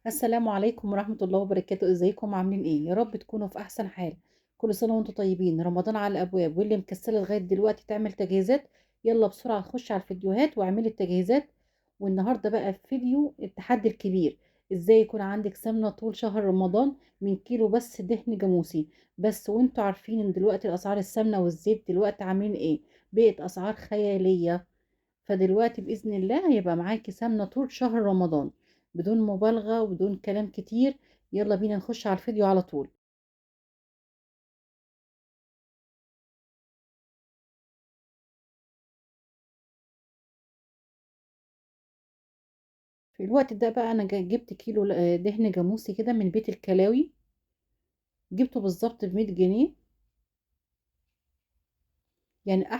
السلام عليكم ورحمة الله وبركاته. ازيكم عاملين ايه؟ يا رب تكونوا في احسن حال. كل سنة وانتم طيبين. رمضان على الابواب، واللي مكسلة لغاية دلوقتي تعمل تجهيزات يلا بسرعة خش على الفيديوهات واعملي التجهيزات. والنهاردة بقى في فيديو التحدي الكبير، ازاي يكون عندك سمنة طول شهر رمضان من كيلو بس دهن جاموسي بس. وانتوا عارفين ان دلوقتي الاسعار السمنة والزيت دلوقتي عاملين ايه، بقت اسعار خيالية. فدلوقتي بإذن الله هيبقى معاكي سمنة طول شهر رمضان بدون مبالغة وبدون كلام كتير. يلا بينا نخش على الفيديو على طول. في الوقت ده بقى انا جبت كيلو دهن جاموسي كده من بيت الكلاوي، جبته بالظبط ب100 جنيه. يعني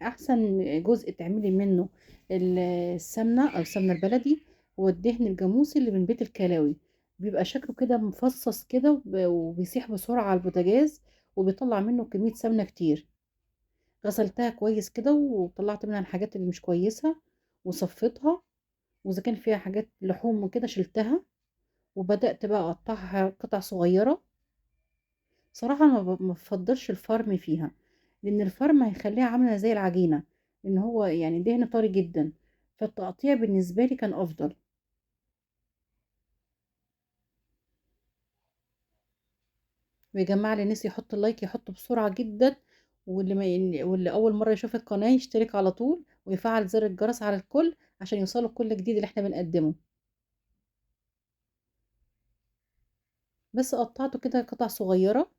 احسن جزء تعملي منه السمنة او السمنة البلدي هو الدهن الجاموسي اللي من بيت الكلاوي، بيبقى شكله كده مفصص كده وبيسيح بسرعة على البوتاجاز وبيطلع منه كمية سمنه كتير. غسلتها كويس كده وطلعت منها الحاجات اللي مش كويسة وصفيتها، واذا كان فيها حاجات لحوم وكده شلتها، وبدات بقى اقطعها قطع صغيرة. صراحة ما بفضلش الفرم فيها، لان الفرم هيخليها عامله زي العجينة، ان هو يعني دهن طري جدا، فالتقطيع بالنسبة لي كان افضل. ويا جماعة اللي نسي يحط ال like يحطه بسرعة جدا، واللي اول مرة يشوف القناة يشترك على طول ويفعل زر الجرس على الكل عشان يوصله كل جديد اللي احنا بنقدمه. بس قطعته كده قطع صغيرة.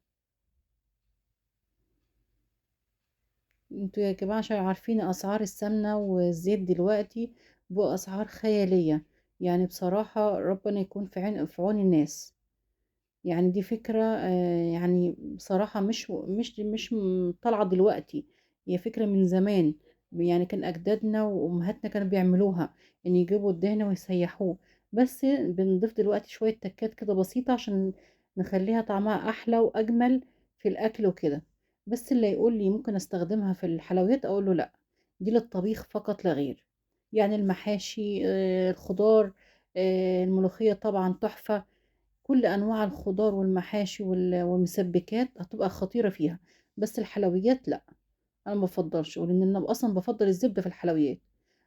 انتوا يا جماعة عشان عارفين اسعار السمنة والزيت دلوقتي باسعار خيالية، يعني بصراحة ربنا يكون في عون الناس. يعني دي فكرة يعني بصراحة مش طالعه دلوقتي، هي فكرة من زمان، يعني كان اجدادنا وامهاتنا كانوا بيعملوها، ان يجيبوا الدهن ويسيحوه. بس بنضيف دلوقتي شوية تكات كده بسيطة عشان نخليها طعمها احلى واجمل في الاكل وكده. بس اللي يقول لي ممكن استخدمها في الحلويات اقول له لا، دي للطبيخ فقط لا غير. يعني المحاشي، الخضار، الملوخية طبعا تحفة، كل انواع الخضار والمحاشي والمسبكات هتبقى خطيرة فيها. بس الحلويات لا، انا ما بفضلش، ولان انا اصلا بفضل الزبدة في الحلويات.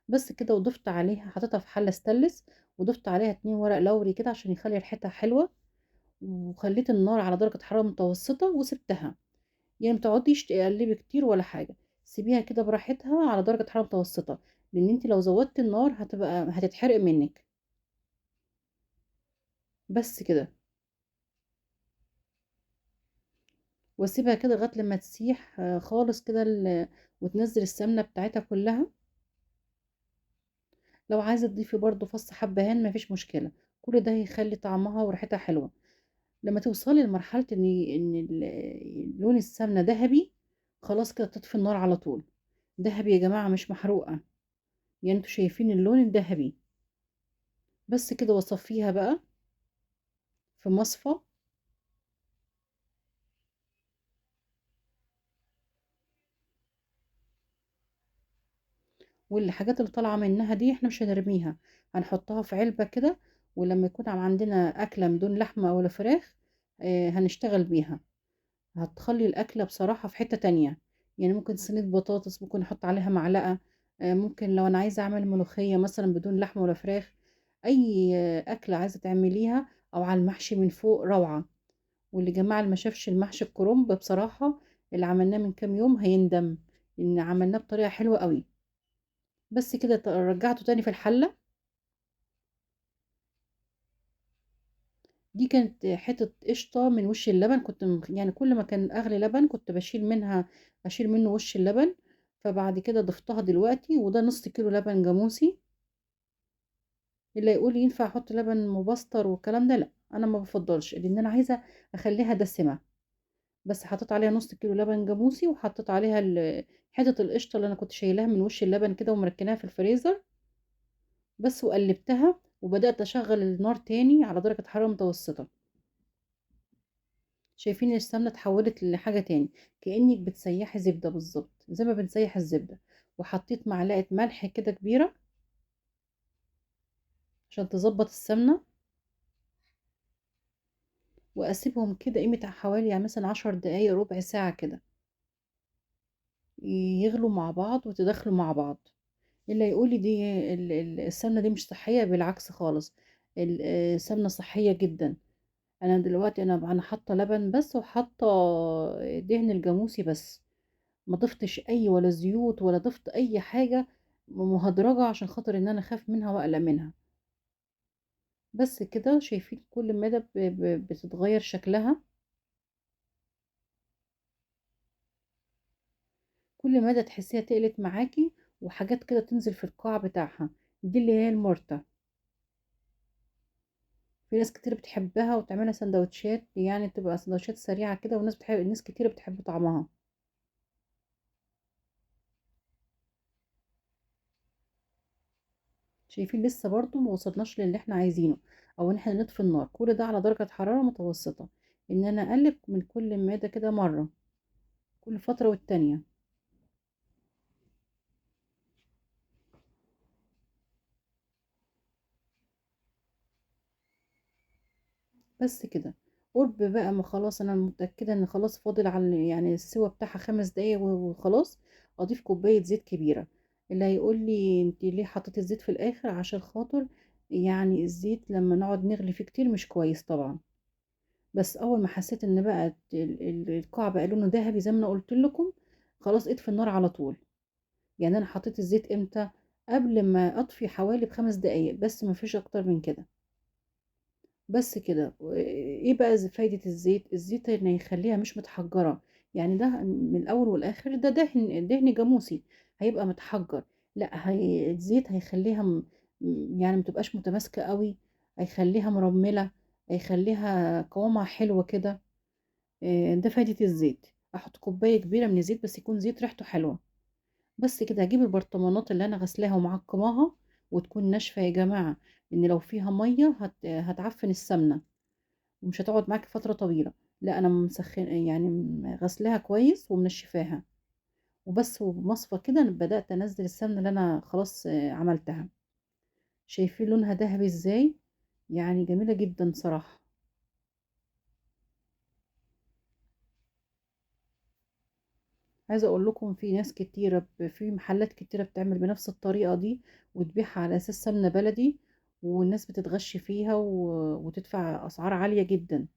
بس كده. وضفت عليها، حطيتها في حله ستانلس وضفت عليها 2 ورق لوري كده عشان يخلي ريحتها حلوة، وخليت النار على درجه حرارة متوسطه وسبتها. يعني ما تقعديش تقلبي كتير ولا حاجة، سيبيها كده براحتها على درجه حرارة متوسطه، لان انت لو زودتي النار هتتحرق منك. بس كده، واسيبها كده لغاية لما تسيح خالص كده وتنزل السمنة بتاعتها كلها. لو عايزه تضيفي برضو فص حبهان مفيش مشكلة، كل ده هيخلي طعمها وريحتها حلوة. لما توصلي لمرحلة ان لون السمنة ذهبي، خلاص كده تطفي النار على طول. ذهبي يا جماعة مش محروقة، يعني انتوا شايفين اللون الذهبي. بس كده. واصفيها بقى في مصفى. والحاجات اللي طالعه منها دي احنا مش هنرميها، هنحطها في علبة كده، ولما يكون عندنا اكله بدون لحمه ولا فراخ هنشتغل بيها. هتخلي الاكلة بصراحة في حتة تانية. يعني ممكن صينية بطاطس ممكن احط عليها معلقه، ممكن لو انا عايزه اعمل ملوخية مثلا بدون لحمه ولا فراخ، اي اكله عايزه تعمليها، او على المحشي من فوق روعه. واللي جماعة اللي ما شافش المحشي الكرنب بصراحة اللي عملناه من كام يوم هيندم ان عملناه بطريقة حلوة قوي. بس كده. رجعته تاني في الحلة. دي كانت حتة قشطة من وش اللبن، كنت يعني كل ما كان اغلي لبن كنت اشيل منه وش اللبن. فبعد كده ضفتها دلوقتي. وده نص كيلو لبن جاموسي. اللي يقول ينفع احط لبن مبستر والكلام ده، لا انا ما بفضلش، لان انا عايزة اخليها دسمة. بس حطيت عليها نص كيلو لبن جاموسي، وحطيت عليها حتة القشطة اللي انا كنت شايلاها من وش اللبن كده ومركناها في الفريزر بس، وقلبتها وبدأت اشغل النار تاني على درجة حرارة متوسطة. شايفين السمنة اتحولت لحاجة تاني، كأنك بتسيحي زبدة بالظبط زي ما بنسيح الزبدة. وحطيت معلقة ملح كده كبيرة عشان تظبط السمنة. واسيبهم كده قيمة حوالي يعني مثلا 10 دقايق ربع ساعة كده، يغلوا مع بعض وتدخلوا مع بعض. اللي يقولي دي السمنة دي مش صحية، بالعكس خالص، السمنة صحية جدا. انا دلوقتي انا حاطة لبن بس، وحاطة دهن الجاموسي بس، ما ضفتش اي ولا زيوت ولا ضفت اي حاجة مهدرجة عشان خاطر ان انا اخاف منها واقلق منها. بس كده شايفين كل مدى بتتغير شكلها، كل مدى تحسيها تقلت معاكي وحاجات كده تنزل في القاع بتاعها. دي اللي هي المورتا، في ناس كتير بتحبها وتعملها سندوتشات، يعني بتبقى سندوتشات سريعة كده، والناس بتحب، ناس كتير بتحب طعمها. شايفين لسه برضو ما وصلناش للي احنا عايزينه، او ان احنا نطفي النار. كل ده على درجة حرارة متوسطة، ان انا اقلب من كل مادة كده مرة كل فترة والتانية. بس كده قرب بقى ما خلاص، انا متأكدة ان خلاص فاضل على السوا بتاعها 5 دقايق وخلاص. اضيف كوباية زيت كبيرة. اللي هيقول لي انت ليه حطيتي الزيت في الاخر، عشان خاطر الزيت لما نقعد نغلي فيه كتير مش كويس طبعا. بس اول ما حسيت ان بقى القاع بقى لونه ذهبي زي ما انا قلت لكم، خلاص اطفي النار على طول. انا حطيت الزيت امتى؟ قبل ما اطفي حوالي ب5 دقايق بس، ما فيش اكتر من كده. بس كده. ايه بقى فايدة الزيت؟ الزيت ان يخليها مش متحجرة، ده من الاول والاخر ده دهن جاموسي هيبقى متحجر، لا الزيت هيخليها ما تبقاش متماسكة قوي، هيخليها مرملة، هيخليها قوامها حلو كده. ده فايدة الزيت. احط كوباية كبيرة من الزيت، بس يكون زيت ريحته حلوة. بس كده. هجيب البرطمانات اللي انا غسلاها ومعقماها وتكون ناشفة يا جماعة، ان لو فيها مية هتعفن السمنة ومش هتقعد معاكي فترة طويلة. لا انا غسلاها كويس ومنشفاها وبس، وبمصفى كده بدأت انزل السمنة اللي انا خلاص عملتها. شايفين لونها ذهبي ازاي؟ جميلة جدا صراحة. عايزة اقول لكم في ناس كتيرة في محلات كتيرة بتعمل بنفس الطريقة دي وتبيعها على اساس سمنة بلدي، والناس بتتغش فيها وتدفع اسعار عالية جدا.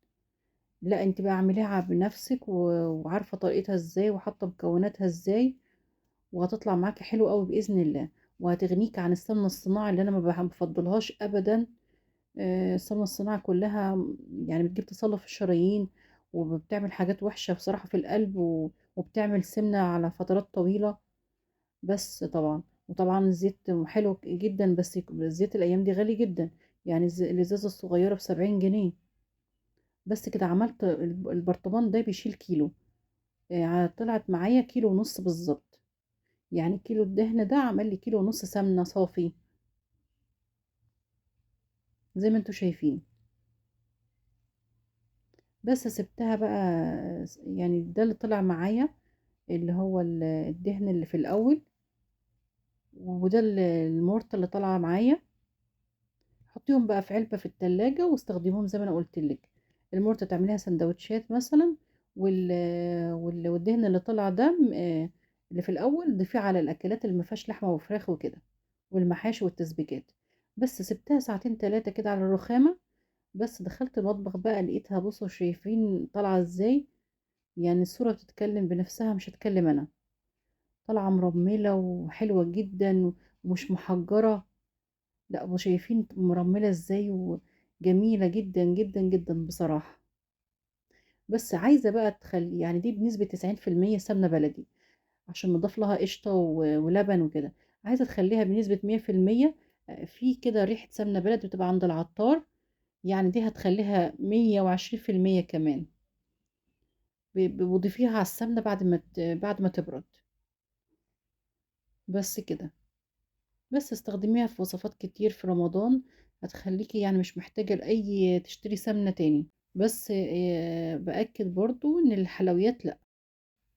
لا انت بقى اعمليها بنفسك وعارفة طريقتها ازاي وحاطة مكوناتها ازاي، وهتطلع معاكي حلو قوي بإذن الله، وهتغنيك عن السمنة الصناعي اللي انا ما بفضلهاش ابدا. السمنة الصناعي كلها بتجيب تصلب في الشرايين وبتعمل حاجات وحشة بصراحة في القلب، وبتعمل سمنة على فترات طويلة. بس طبعا، وطبعا الزيت حلو جدا، بس الزيت الايام دي غالي جدا، الازازة الصغيرة ب70 جنيه. بس كده. عملت البرطمان ده بيشيل كيلو، طلعت معايا كيلو ونص بالظبط. كيلو الدهن ده عمل لي كيلو ونص سمنة صافي زي ما انتوا شايفين. بس سبتها بقى، ده اللي طلع معايا اللي هو الدهن اللي في الاول، وده المورطة اللي طالعة معايا. حطيهم بقى في علبة في التلاجة واستخدميهم زي ما انا قلت لك. المورطة تعمليها سندوتشات مثلا، والدهن اللي طلع ده اللي في الاول ضيفيه على الاكلات اللي ما فيهاش لحمة وفراخ وكده، والمحاشي والتسبيكات. بس سبتها ساعتين تلاتة كده على الرخامة. بس دخلت المطبخ بقى لقيتها، بصوا شايفين طالعة ازاي، الصورة بتتكلم بنفسها مش هتكلم انا. طالعة مرملة وحلوة جدا ومش محجرة، لا وشايفين مرملة ازاي وجميلة جدا جدا جدا بصراحة. بس عايزة بقى تخلي دي بنسبة تسعين في المية سمنة بلدي عشان مضاف لها قشطة ولبن وكده. عايزة تخليها بنسبة مية في المية، في كده ريحة سمنة بلدي بتبقى عند العطار، دي هتخليها مية وعشرين في المية كمان. وضيفيها على السمنة بعد ما تبرد. بس كده. بس استخدميها في وصفات كتير في رمضان، هتخليكي مش محتاجة لأي تشتري سمنة تاني. بس بأكد برضو إن الحلويات لأ.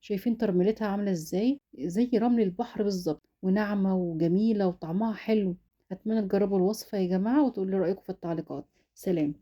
شايفين ترميلتها عاملة إزاي؟ زي رمل البحر بالظبط، وناعمة وجميلة وطعمها حلو. أتمنى تجربوا الوصفة يا جماعة وتقولوا لي رأيكم في التعليقات. سلام.